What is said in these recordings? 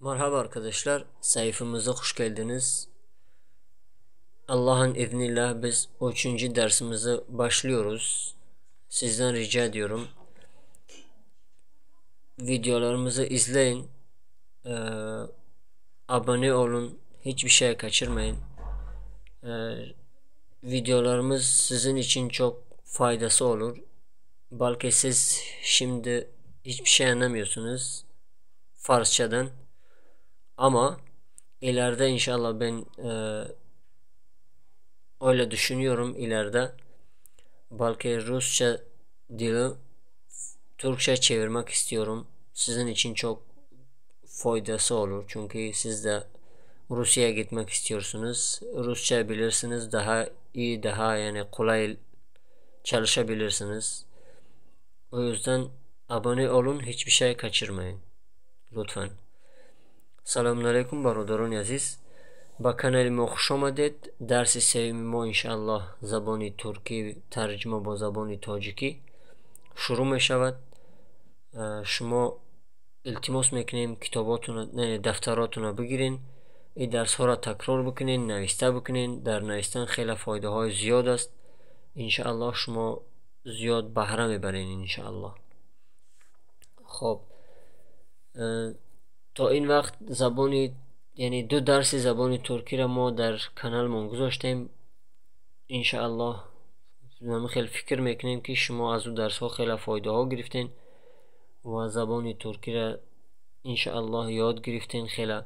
Merhaba arkadaşlar, sayfamıza hoş geldiniz. Allah'ın izniyle biz 3. Dersimizi başlıyoruz. Sizden rica ediyorum. Videolarımızı izleyin. Abone olun. Hiçbir şey kaçırmayın. Videolarımız sizin için çok faydası olur. Belki siz şimdi hiçbir şey anlamıyorsunuz Farsçadan. Ama ileride inşallah ben öyle düşünüyorum, ileride belki Rusça dili Türkçe çevirmek istiyorum. Sizin için çok faydası olur. Çünkü siz de Rusya'ya gitmek istiyorsunuz. Rusça bilirsiniz, daha iyi, daha yani kolay çalışabilirsiniz. O yüzden abone olun, hiçbir şey kaçırmayın. Lütfen. Салому алайкум, бародарони азиз, ба канали мо хуш омадед. Дарси сеюми мо иншааллоҳ забони туркӣ тарҷума бо забони тоҷикӣ шурӯъ мешавад. Шумо илтимос мекунем, китоботуна, дафтаротуна бигирен, ин дарсҳоро такрор бикунен, нависта бикунен. Дар навистан хеле фоидаҳои зиёд аст. Иншааллоҳ шумо зиёд баҳра мебарен, иншааллоҳ. Хоб, то ин вақт забони, яъне ду дарси забони туркиро мо дар каналмон гузоштем. Иншааллоҳ хеле фикр мекунем, ки шумо аз ӯ дарсҳо хеле фоидаҳо гирифтен ва забони туркиро иншааллоҳ ёд гирифтен хеле.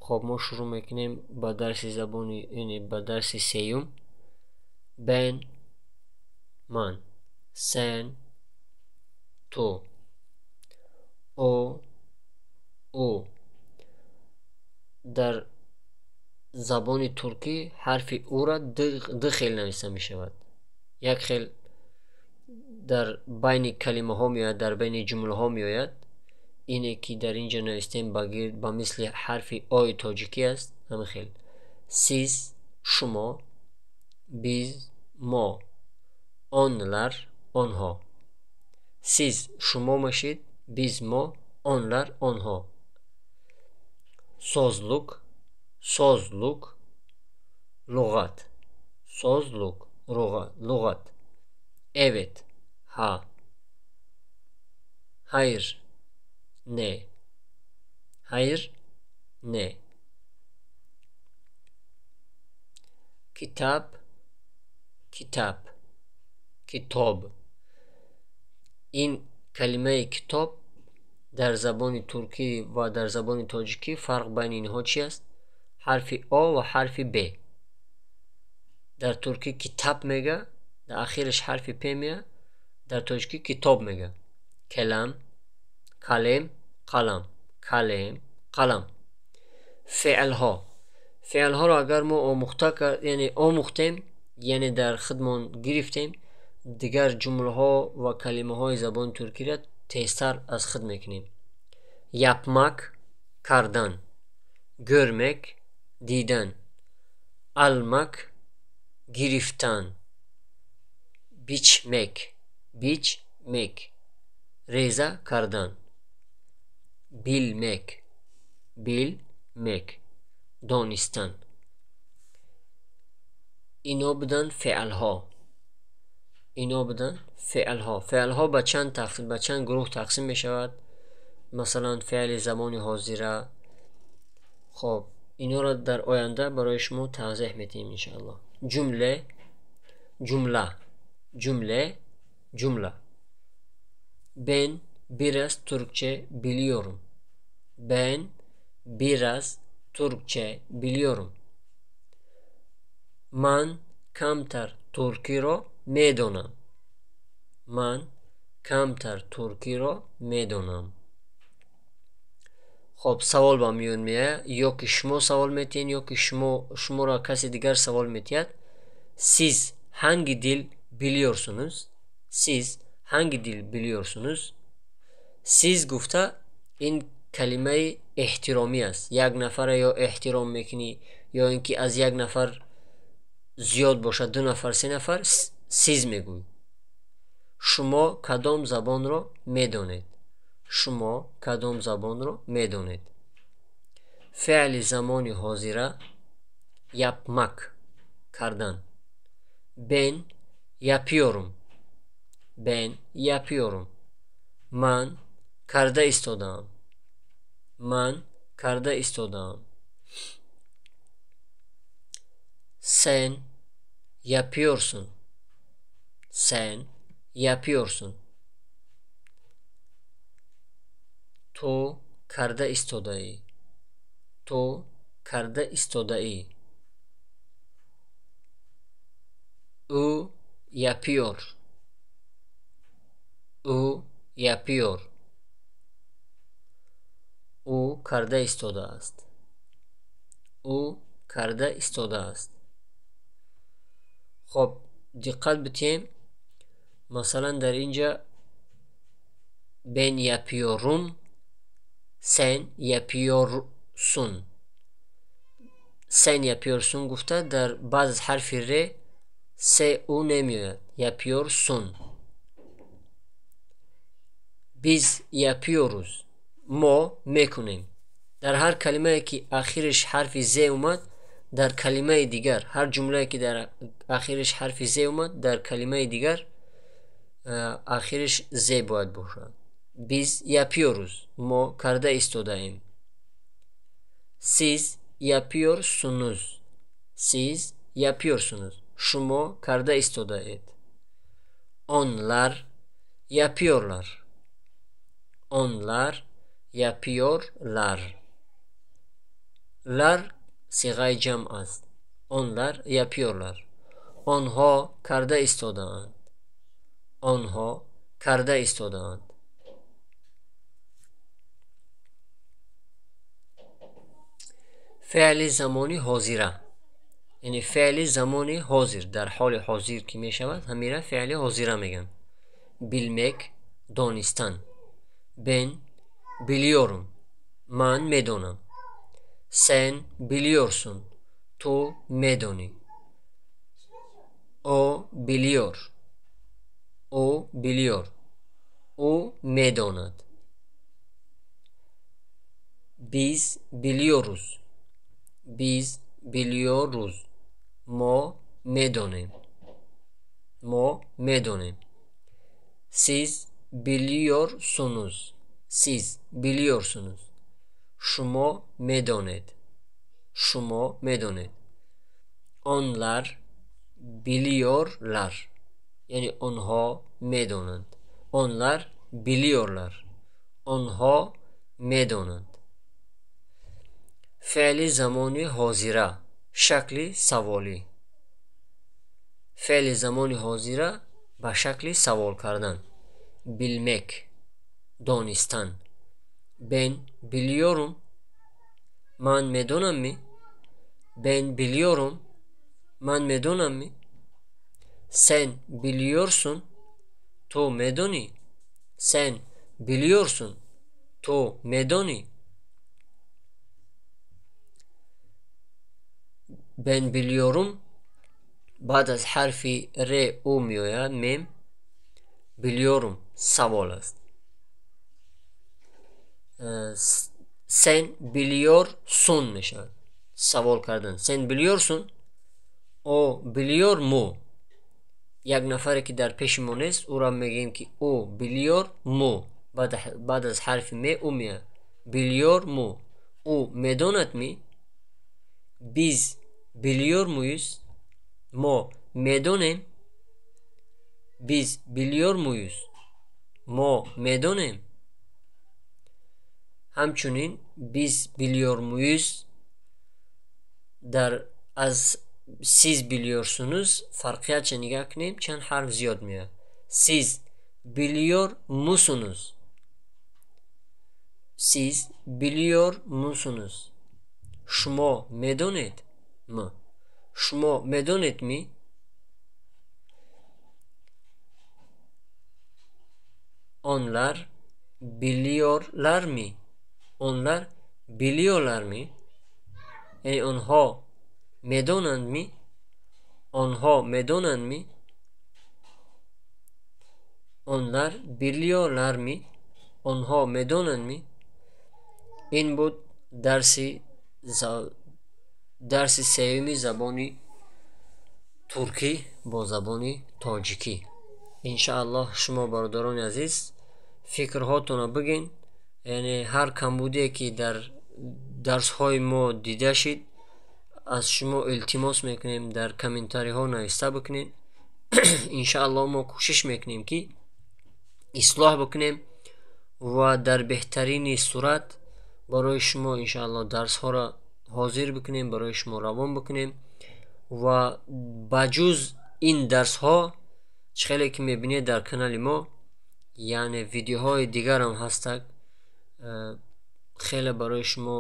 Хоб, мо шурӯъ мекунем ба дарси забони, яъне ба дарси сеюм. Ben, ман, sen, ту, о, ӯ. Дар забони туркӣ ҳарфи ӯра ду хел нависта мешавад. Як хел дар байни калимаҳо меояд, дар байни ҷумлаҳо меояд. Ине ки дар ин ҷо навистем, ба мисли ҳарфи ои тоҷикӣ аст, ҳамин хел. Siz, шумо, biz, мо, onlar, онҳо. Siz шумо мешид, biz мо, onlar онҳо. Sözlük, sözlük, луғат. Sözlük, луғат. Evet, ҳа. Hayır, не. Hayır, не. Kitap, kitap, китоб. Ин калимаи китоб дар забони туркӣ ва дар забони тоҷикӣ фарқ байни инҳо чи аст? Ҳарфи о ва ҳарфи б. Дар туркӣ kitap мега, дар ахираш ҳарфи п мея, дар тоҷикӣ китоб мега. Kalem, kalem, қалам, kalem, қалам. Феълҳо. Феълҳоро агар мо омӯхта, яъне омӯхтем, яъне дар худмон гирифтем, дигар ҷумлаҳо ва калимаҳои забони туркиро тезтар аз худ мекунем. Yapmak, кардан, görmek, дидан, almak, гирифтан, biçmek, biçmek, реза кардан, bilmek, bilmek, донистан. Ино буданд феълҳо. Ино буданд феълҳо. Феълҳо ба чанд гурӯҳ тақсим мешавад. Масалан, феъли замони ҳозира. Хоб, инҳоро дар оянда барои шумо тавзеҳ медиҳем иншааллоҳ. Cümle, ҷумла, cümle, ҷумла. Ben biraz Türkçe biliyorum. Ben biraz Türkçe biliyorum. Ман камтар туркиро медонам. Ман камтар туркиро медонам. Хоб, савол ба миён меояд, ё ки шумо савол метиҳед, ё ки шуморо каси дигар савол метиҳад. Siz hangi dil biliyorsunuz? Siz hangi dil biliyorsunuz? Siz гуфта ин калимаи эҳтиромӣ аст. Як нафарро ё эҳтиром мекунӣ, ё ин ки аз як нафар зиёд бошад, ду нафар, се нафар, siz мегӯӣ. Шумо кадом забонро медонед? Шумо кадом забонро медонед? Феъли замони ҳозира yapmak кардан. Ben yapıyorum. Ben yapıyorum. Ман карда истодаам. Ман карда истодаам. Sen yapıyorsun. Sen yapıyorsun. Ту карда истодаӣ. Ту карда истодаӣ. Ӯ yapıyor. Ӯ yapıyor. Ӯ карда истодааст. Ӯ карда истодааст. Хоб, диққат бидиҳем. Масалан, дар ин ҷа ben yapıyorum, sen yapıyorsun. Sen yapıyorsun гуфта дар баъд аз ҳарфи р с у намеояд. Yapıyorsun. Biz yapıyoruz. Мо мекунем. Дар ҳар калимае ки ахираш ҳарфи з омад, дар калимаи дигар, ҳар ҷумлае ки дар ахираш ҳарфи з омад, дар калимаи дигар ахираш з бояд бошад. Biz yapıyoruz. Мо карда истодаем. Siz yapıyorsunuz. Siz yapıyorsunuz. Шумо карда истодаед. Onlar yapıyorlar. Onlar yapıyorlar. Lar сиғаи ҷамъ аст. Onlar yapıyorlar. Онҳо карда истодаанд. Онҳо карда истодаанд. Феъли замони ҳозира, яъне феъли замони ҳозир, дар ҳоли ҳозир ки мешавад, ҳамира феъли ҳозира мегӯянд. Bilmek донистан. Ben biliyorum. Ман медонам. Sen biliyorsun. Ту медонӣ. О biliyor. Ӯ biliyor. Ӯ медонад. Biz biliyoruz. Biz biliyoruz. Мо медонем. Мо медонем. Siz biliyorsunuz. Siz biliyorsunuz. Шумо медонед. Шумо медонед. Onlar biliyorlar. Яъне онҳо медонанд. Onlar biliyorlar. Онҳо медонанд. Феъли замони ҳозира шакли саволӣ. Феъли замони ҳозира ба шакли савол кардан. Bilmek донистан. Ben biliyorum. Ман медонамми? Ben biliyorum. Ман медонамми? Sen biliyorsun. Ту медонӣ? Sen biliyorsun. Ту медонӣ? Ben biliyorum баъд аз ҳарфи р у меояд мем. Biliyorum савол аст. Sen biliyorsun мешавад. Савол кардан. Sen biliyorsun. О biliyor mu? Як нафаре ки дар пеши мо нест, ӯро мегӯем ки ӯ biliyor mu? Баъд аз ҳарфи м ӯ меояд. Biliyor mu? Ӯ медонад ми? Biz biliyor muyuz? Мо медонем? Biz biliyor muyuz? Мо медонем? Ҳамчунин biz biliyor muyuz дар аз siz biliyorsunuz фарқиятша нигаҳ кунем, чанд ҳарф зиёд меояд. Siz biliyor musunuz? Siz biliyor musunuz? Шумо медонед? М. Шумо медонед ми? Onlar biliyorlar mi? Onlar biliyorlar mi? Яъне онҳо медонанд ми? Онҳо медонанд ми? Onlar biliyorlar mi? Онҳо медонанд ми? Ин буд дарси Дарси сеюми забони туркӣ бо забони тоҷикӣ. Иншааллоҳ, шумо, бародарони азиз, фикрҳотонро бигӯен, яъне ҳар камбудие, ки дар дарсҳои мо дида шид, аз шумо илтимос мекунем, дар комментариҳо нависта бикунед. Иншааллоҳ, мо кӯшиш мекунем, ки ислоҳ бикунем ва дар беҳтарини сурат барои шумо, иншааллоҳ, дарсҳоро ҳозир бикунем, барои шумо равон бикунем. Ва ба ҷуз ин дарсҳо, чӣ хеле ки мебинед, дар канали мо, яъне видеоҳои дигарам ҳастак. Хеле барои шумо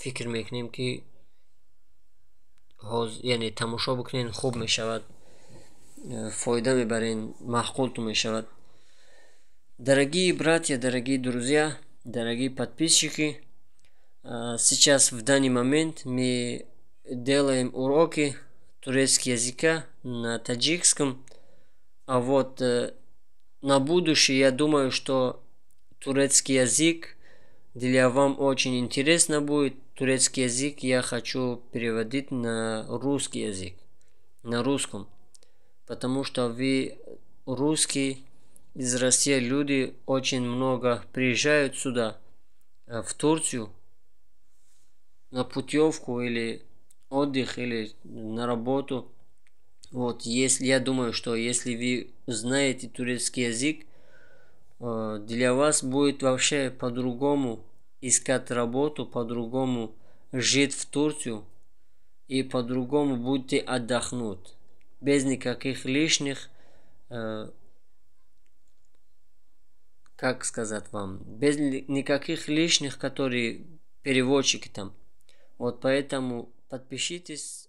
фикр мекунем, ки яъне тамошо бикунед, хуб мешавад, фоида мебарен, маъқултон мешавад. Дорогие братья, дорогие друзья, дорогие подписчики, сейчас, в данный момент, мы делаем уроки турецкого языка на таджикском. А вот на будущее, я думаю, что турецкий язык для вам очень интересно будет. Турецкий язык я хочу переводить на русский язык, на русском, потому что вы, русские, из России люди очень много приезжают сюда, в Турцию, на путевку или отдых, или на работу. Вот, если я думаю, что если вы знаете турецкий язык, для вас будет вообще по-другому искать работу, по-другому жить в Турцию и по-другому будете отдохнуть без никаких лишних, как сказать вам, без никаких лишних, которые переводчики там. Вот поэтому подпишитесь.